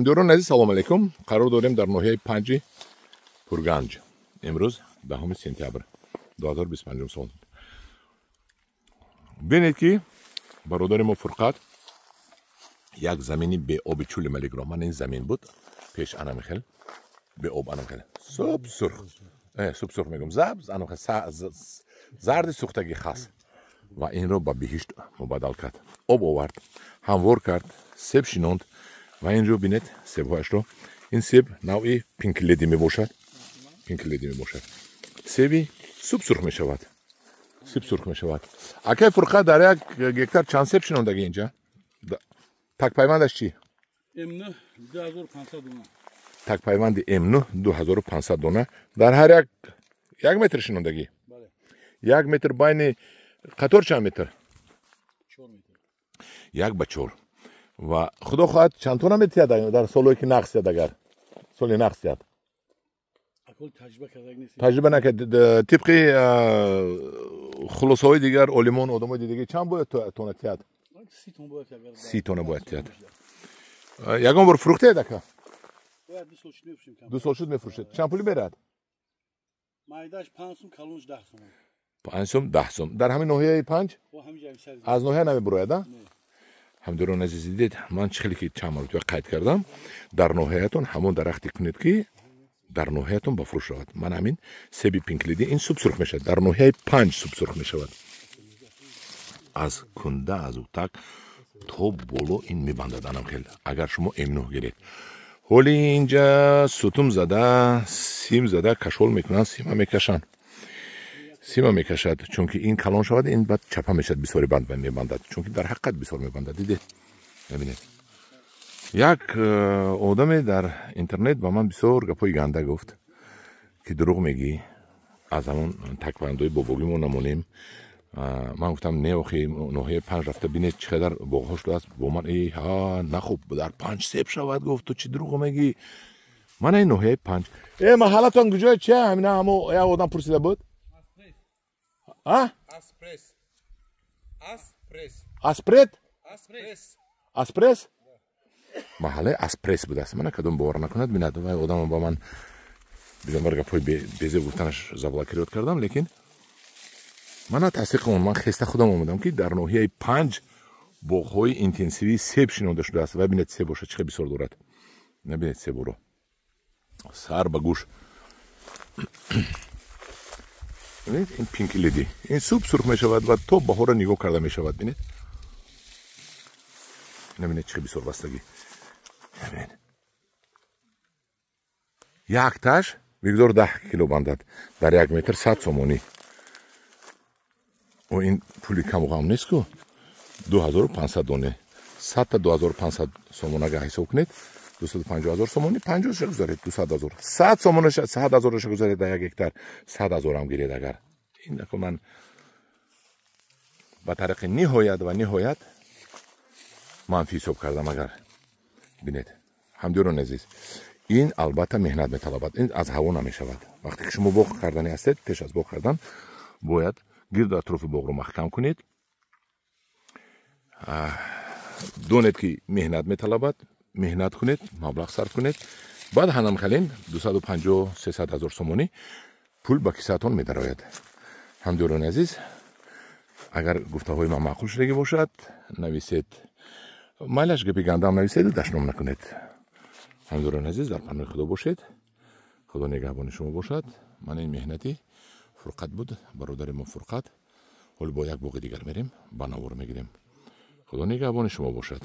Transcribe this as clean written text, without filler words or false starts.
Дӯрони азиз, салом алейкум. Қарор дорем дар ноҳияи Панҷи Пурганҷ. Имрӯз 10 сентябр 2025 сол. Бинед, ки бародари мо Фурқат як замини беоби Чӯли Маликро, ман ин замин буд пеш, анамихел беоб, анамихел суб сурх, суб сурх мегӯм, забз, анамихел зарди сӯхтагӣ хас, ва инро ба биҳишт мубаддал кард. Об овард, ҳамвор кард, себ шинонд ва инҷо бинед себҳояшро. Ин себ навъи Пинк Леди мебошад, Пинк Леди мебошад. Себи суб сурх мешавад, себ сурх мешавад. Акай Фурқат, дар як гектар чанд себ шинондагӣ инҷа? Такпайвандаш чӣ? М9, 2500 дона. Такпайванди М9, 2500 дона дар ҳар як метр шинондагӣ? Як метр байни қатор чанд метр? 1 ба 4. Ва худо хоҳад, чанд тона метиҳад дар солое ки нақс диҳад, агар соли нақс диҳад? Таҷриба накард. Тибқи хулосаҳои дигар олимон, одамои дигаи, чанд бояд тона тиҳад? 30 тона бояд тиҳад. Ягон бор фурӯхтед, ака? 2 сол шуд мефурӯшед. Чанд пулӣ мерад? 5 сум, 10 сум. Дар ҳамин ноҳияи Панҷ, аз ноҳия намебурояд, а? Ҳамдирони азиз, дидед, ман чӣ хеле ки чанд маротиба қайд кардам, дар ноҳиятон ҳамон дарахте кунед, ки дар ноҳиятон ба фурӯш равад. Ман ҳамин себи Пинк Леди, ин суб сурх мешавад, дар ноҳияи Панҷ суб сурх мешавад. Аз кунда, аз утак то боло ин мебандад анам хел. Агар шумо М9 гиред, ҳоли инҷа сутум зада, сим зада кашол мекунанд, сима мекашанд, сима мекашад, чунки ин калон шавад, ин баъд чапа мешавад, бисёри банд мебандад, чунки дар ҳақиқат бисёр мебандад. Дидед, мебинед. Як одаме дар интернет ба ман бисёр гапҳои ганда гуфт, ки дурӯғ мегӣ, аз ҳамон такпайвандои бобогимо намонем. Ман гуфтам: не, охи, ноҳияи Панҷ рафта бинед, чӣ қадар боғҳо шудааст. Бо ман ҳа нахуб, дар Панҷ себ шавад, гуфт, ту чӣ дурӯғ мегӣ? Мана ин ноҳияи Панҷ. Маҳаллатон куҷое? Чи ҳамина ҳамо як одам пурсида буд. Аспресс. Аспред, Аспресс, маҳаллаи Аспресс будааст. Мана, кадом бовар накунад, бинад. Вай одама ба ман бинобар гапҳои безеб гуфтанаш заблокировать кардам, лекин мана тасдиқи он, ман хеста худам омадам, ки дар ноҳияи Панҷ боғҳои интенсивии себ шинонда шудааст. Ва бинед, себ бошад, чӣ хел бисёр дорад. Набинед себоро, сар ба гӯш. Бинед, ин Пинк Леди, ин суб сурх мешавад ва то баҳора нигоҳ карда мешавад. Бинед, набинед, чӣ хел бисёр бастагӣ. Бинед, якташ миқдор 10 кило бандад, дар як метр 100 сомонӣ. О, ин пули каму ғам нест ку. 2500 доне, 100-та 2500 сомон агар ҳисоб кунед, 250 000 сомонӣ. 50-ша гузаред, 200 000, 100 сомонаша, 100 000-аша гузаред, дар як гектар 100 000-ам гиред. Агар ин ман ба тариқи ниҳоят ва ниҳоят манфӣ ҳисоб кардам, агар бинед. Ҳамдиёрони азиз, ин албатта меҳнат металабад, ин аз ҳаво намешавад. Вақте ки шумо боғ карданӣ ҳастед, пеш аз боғ кардан бояд гирду атрофи боғро маҳкам кунед. Донед, ки меҳнат металабад, меҳнат кунед, маблағ сарф кунед, баъд ҳанам халин 250, 300 000 сомонӣ пул ба кисаатон медарояд. Ҳамдиёрони азиз, агар гуфтаҳои ман маъқул шудагӣ бошад, нависед. Майлаш, гапи гандаам нависеду дашном накунед. Ҳамдиёрони азиз, дар паноҳи Худо бошед, Худо нигаҳбони шумо бошад. Ман ин меҳнати Фурқат буд, бародари мо Фурқат. Ҳоло бо як боғи дигар мерем, ба навор мегирем. Худо нигаҳбони шумо бошад.